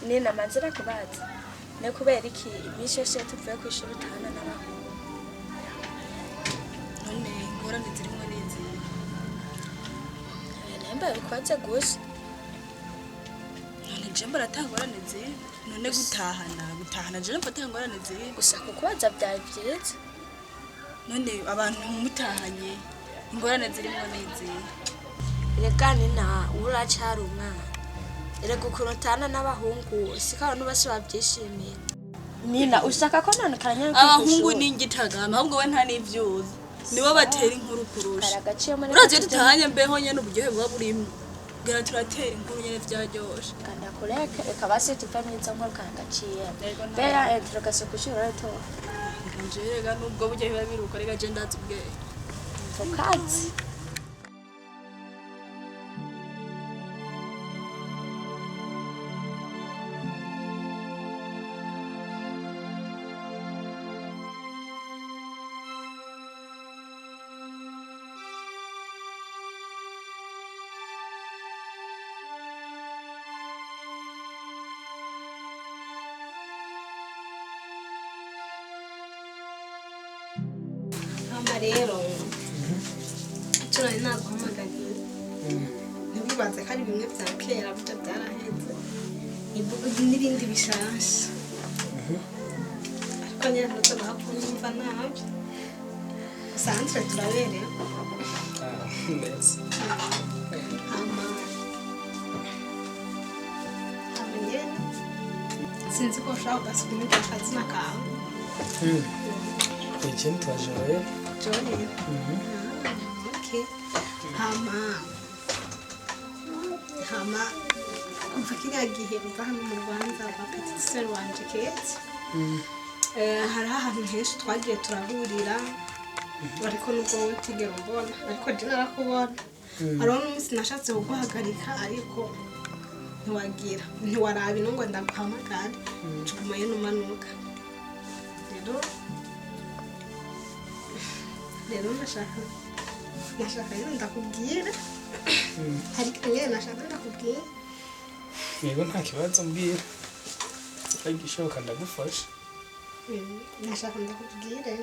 Nina manzira kubaza. Ne kubera iki iminsi yose iyo tuvuye ku ishuri utahana n'abahungu? None ingorane zirimo ni izihe? Nemba bikwaze gusa. None je mbona ata ngorane ziri. None gutahana je numva ata ngorane ziri. Gusa kukubaza byari byiza. None abantu mutahanye ingorane zirimo ni izihe? Erega Nina uracari umwana. Erega ukuntu utahana n'abahungu siko abantu bose babyishimiye. Nina ushaka ko none karanya Abahungu ni ingitagano, ahubwo we nta n'ivyuzi, nibo batera inkuru kurusha. Karagaciye muri Urazi iyo tutahanye mbeho nyene uburyohe buba burimo, bwira turatera inkuru nyene vyaryoshe. Kanda kureke, reka basi tuve mwiza nkuru karagaciye. Yego, nta- Bera interrogation kw'ishuri urayitora? Nje rega nubwo burya biba biruka, rega je ndazi ubwenge. Ukazi. Hama rero icyo nari naguhamagariye, ntiwibaze ko ari bimwe bya kera, burya byaraheze. N'ibindi bishasha, ariko nyine ntuzo nakumva nabi, gusa turaberewe. Merci. Hama nyene sinzi ko ushobora kugasubira akazina kawe. Iki nitwa Joel. Joel. Okay. Hama kuva kiriya gihe uva hano mu rubanza rwa petite sœur wanje Kate, hariho ahantu henshi twagiye turahurira, ariko nubwo wowe utigera umbona, ariko je narakubona. Hariho n'umunsi nashatse kuguhagarika, ariko ntiwagira ntiwaraba ino ngo ndaguhamagare, ncugumayo numanuka. Rero nashaka rero ndakubwira, hari ikintu nyine nashaka ndakubwira. Yego, nta kibazo, mbwira. Ariko ishoboka ndagufasha. Nashaka ndakubwire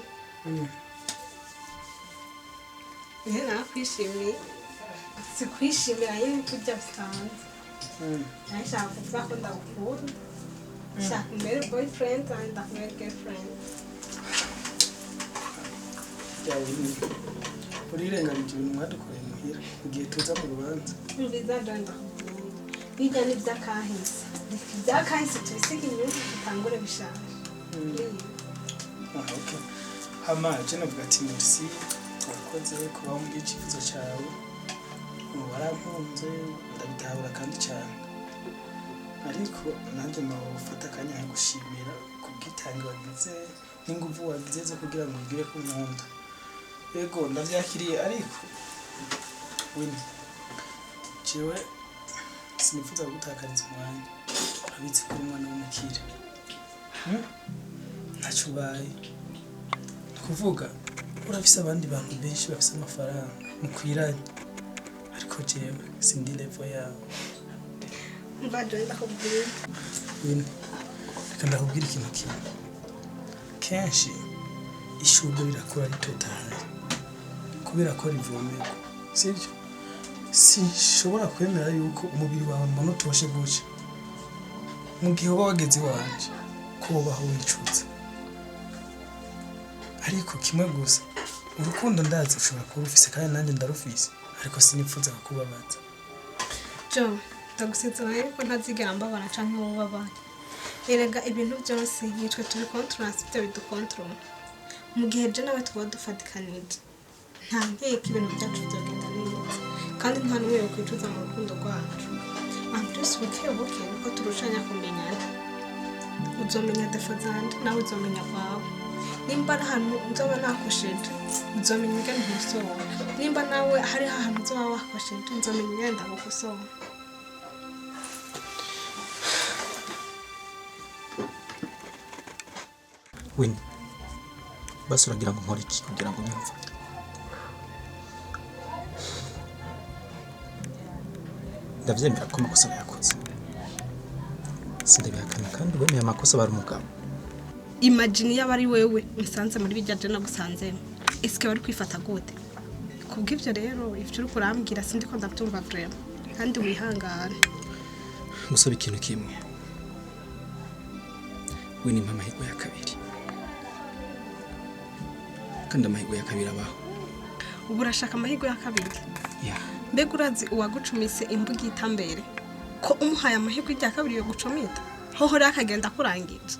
nyine nakwishimiye, si kwishimira nyine kurya bisanzwe. Nashaka kuvuga ko ndagukunda, nshaka umbere boyfriend and ndakubere girlfriend. Byawe ni urirenganije ibintu mwadukoreye muhira igihe tuza mu rubanza. Nziza ndo ndakubwira, bijya n'ibyakahise, reka ibyakahise tubisige inyuma, dutangure bishaje. Ah, okay. Hama je navuga ati merci, urakoze kuba wambwiye icyifuzo cyawe. Ubu warampunze, ndabitahura kandi cyane, ariko nanjye nofata akanya nkagushimira ku bwitange wagize n'ingufu wagize zo kugira ngo ubwire ko unkunda. Yego, ndabyakiriye, ariko wini jewe sinifuza kugutakariza umwanya. Urabizi ko uri umwana w'umukire. Ntacyo ubaye. Ni ukuvuga urafise abandi bantu benshi bafise amafaranga mukwiranye, ariko jewe sindi level yawe. Mva jewe ndakubwira. Wini, reka ndakubwira ikintu kimwe. Kenshi ishurwe rirakura ritotahaye kubera ko rivomerwa, sibyo? Sinshobora kwemera yuko umubiri wawe mbona utoshe gutya, mu gihe uba wageze iwanje ko wobaho wicutse. Ariko kimwe gusa, urukundo ndazi ushobora kuba urufise kandi nanjye ndarufise, ariko sinipfuza kukubabaza. Jo, ndagusezeranya yuko ntazigera mbabara canke wowe ubabara. Erega ibintu byose nitwe tubikontorora, sibyo bidukontorora. Mu gihe je nawe tuba dufatikanije, nta nkeka ibintu byacu byogenda neza, kandi nta n'umwe yokwicuza mu rukundo rwacu. En plus, buke buke niko turushanya kumenyana. Uzomenya défauts zanje, nawe uzomenya kwawe. Nimba ari ahantu nzoba nakosheje, uzomenya ingene nkosora. Nimba nawe hariho ahantu uzoba wakosheje, nzomenya ingene ndagukosora. Wini, basi uragira ngo nkore iki kugira ngo unyumve? Ndavyemera ko amakosa nayakoze. Sindabihakana, kandi wemeye amakosa bari umugabo. Imagine iyo aba ari wewe unsanze muri bijya je nagusanzemo, eske wari kwifata gute? Kubw'ivyo rero, ivyo uriko urambwira sindiko ndavyumva vraiment, kandi wihangane. Ngusaba ikintu kimwe, we nimpa amahirwe ya kabiri, kandi amahirwe ya kabiri abaho. Ubu urashaka amahirwe ya kabiri? Ya. Mbega urazi uwagucumise imbugita mbere ko umuhaye amahirwe rya kabiri yo gucumita hoho rero akagenda akurangije?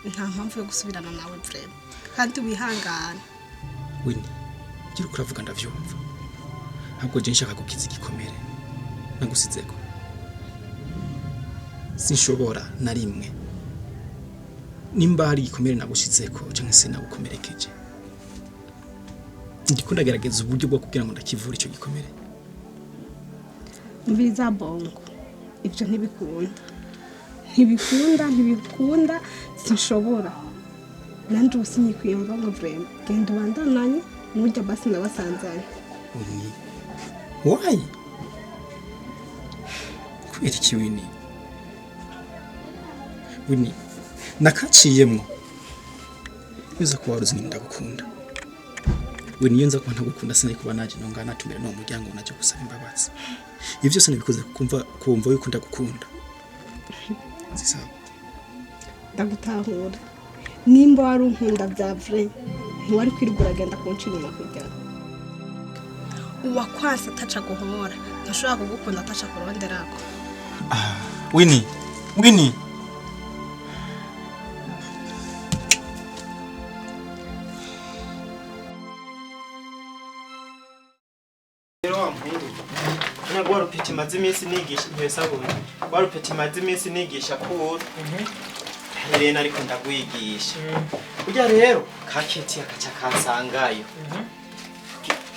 Nta mpamvu yo gusubirana nawe vraiment, kandi wihangane. Wini, ibyo uriko uravuga ndavyumva, ntabwo je nshaka gukiza igikomere nagusizeko. Sinshobora na rimwe. Nimba hari igikomere nagushizeko canke se nagukomerekeje, ndiko ndagerageza uburyo bwo kugira ngo ndakivure ico gikomere. Umviriza bongo, ibyo ntibikunda, ntibikunda, ntibikunda, sinshobora nanjye ubu sinyikwiyumva ngo vraiment genda ubandananye n'urya basi ndabasanzanye. Wini, why? Kubera iki, Wini? Wini, nakaciyemwo uza kuba waruzi nyine ndagukunda. Wini, iyo nza kuba ntagukunda sinari kuba naje nonga natumira n'uwo muryango naje gusaba imbabazi. Ibyo byose nabikoze kumva yuko ndagukunda, si sawa? Ndagutahura. Nimba wari unkunda bya vrai, ntiwari kwirirwa uragenda kunca inyuma kujya uwakwanse ataca guhora ntashobora kugukunda ataca kuronderako. Wini, Wini. Rero wa muhungu, ntabwo wari upeti maze iminsi nigisha ntibesabune, wari upeti maze iminsi nigisha kura rero, ariko ndagwigisha burya rero kaketi akaca kansangayo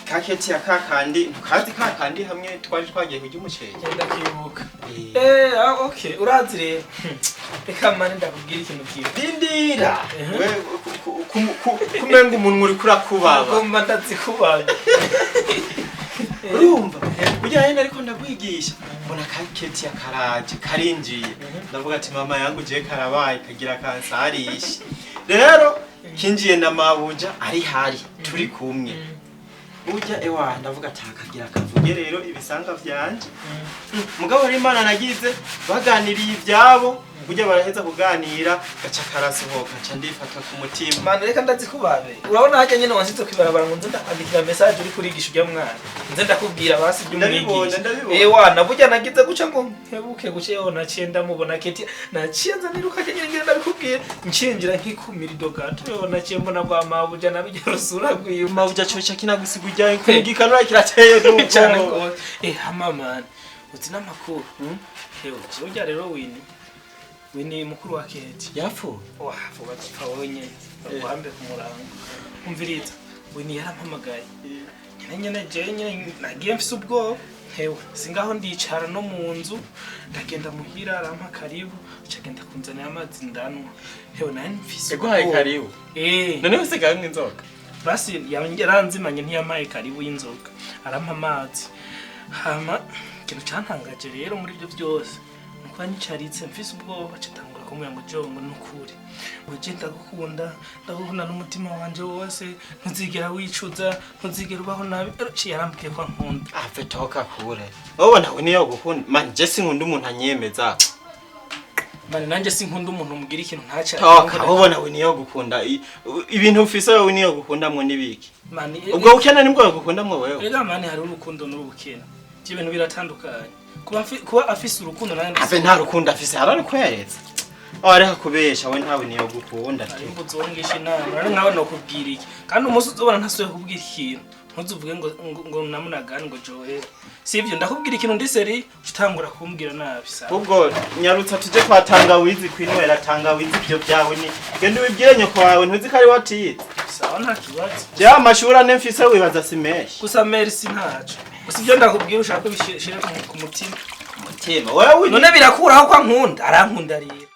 kaketi ya kakandi ntukazi, kakandi hamwe twari twagiye kurya umuceri. Ndakibuka. Eh, ah, okay, urazi rero, reka mane ndakubwira ikintu kimwe. Dindira we kumenga umunwa uriko urakubaba. Agomba ndazikubaga. Urumva burya rero ariko ndagwigisha, mbona kaketi karaje karinjiye, ndavuga ati mama yangu je karabaye kagira kansarisha. Rero kinjiye na mabuja ari hari turi kumwe burya, ewa ndavuga ati akagira kavuge rero ibisanga vyanje. Mugabo rero Imana nagize baganiriye ivyabo, burya baraheza kuganira gaca karasohoka, nca ndifata ku mutima. Mane reka ndazikubabe. Urabona hajya nyene wanshitse kwibarabara ngo nze ndakwandikira message uri kurigisha ujya mwana, nze ndakubwira basi ibyo Ndabibonye, umwigisha. ndabibonye. Eh wana, burya nagize guca ngo nkebuke guce yo naciye ndamubona keti, naciye nza niruka nyene ngira ndabikubwira, ncinjira nkikumira idogato yo naciye mbona rwa mabuja nabijya rusura rwiwe. Mabuja coca kinagusiga ujyaye kugikanura kirateye. Cyane n'ubwoba. gose. Eh hama mane, uzi n'amakuru? Hewe, burya rero Wini, Wini mukuru wa Keti yapfuye. Wah, vuba dupfa wowe nyene baguhambe ku murango. Umviriza, Wini yarampamagaye nyene nyene, jewe nyene nagiye mfise ubwoba. Hewe, singaho ndicara no mu nzu, ndagenda muhira arampa karibu, acagenda kunzanira amazi ndanwa. Hewe, nari mfise Yaguhaye ubwoba. karibu? Eh. None usigaye unywa inzoga? Basi yaranzimanye, ntiyamaye karibu y'inzoga, arampa amazi. Hama ikintu cantangaje rero muri ibyo byose nuko yanyicaritse mfise ubwoba, catangura kumubwira ngo jongo nukuri ngo je ndagukunda, ndagukunda n'umutima wanje wose, ntuzigera wicuza, ntuzigera ubaho nabi. Yarambwiye ko ankunda. Ave toka kure, wowe nawe niyo gukunda man, je sinkunda umuntu anyemeza. Mane nanje sinkunda umuntu umubwira ikintu ntaca. Toka, wowe nawe niyo gukunda. Ibintu ufise wowe niyo gukundamwo nibiki? Mane Ubwo bukene nibwo gukundamwo wewe? Rega mane, hari urukundo n'ubukene, ivyo bintu biratandukanye. Kuba afise urukundo nanjye Ave, nta rukundo afise, ararukweretse. Areka kubesha, we ntawe niyo gukunda. Ariko uzongisha inama rero nkawe nokubwira iki? Kandi umunsi uzobona ntasubiye kubwira ikintu, ntuzuvuge ngo namunagani ngo Joel sivyo. Ndakubwira ikintu ndi sérieux, utangura kumbwira nabi, sawa? Ubwo nyarutsa tuje kwa tangawizi kwinywera tangawizi. Ibyo byawe ni genda ubibwire nyoko wawe, ntuzi ko ari watize. Sawa, nta kibazo. Jewe amashuri ane mfise wibaza si menshi? Gusa merci, ntaco. Gusa ibyo ndakubwira ushaka ubishire ku mutima. Mutima wewe. None birakuraho ko ankunda? Arankunda rero.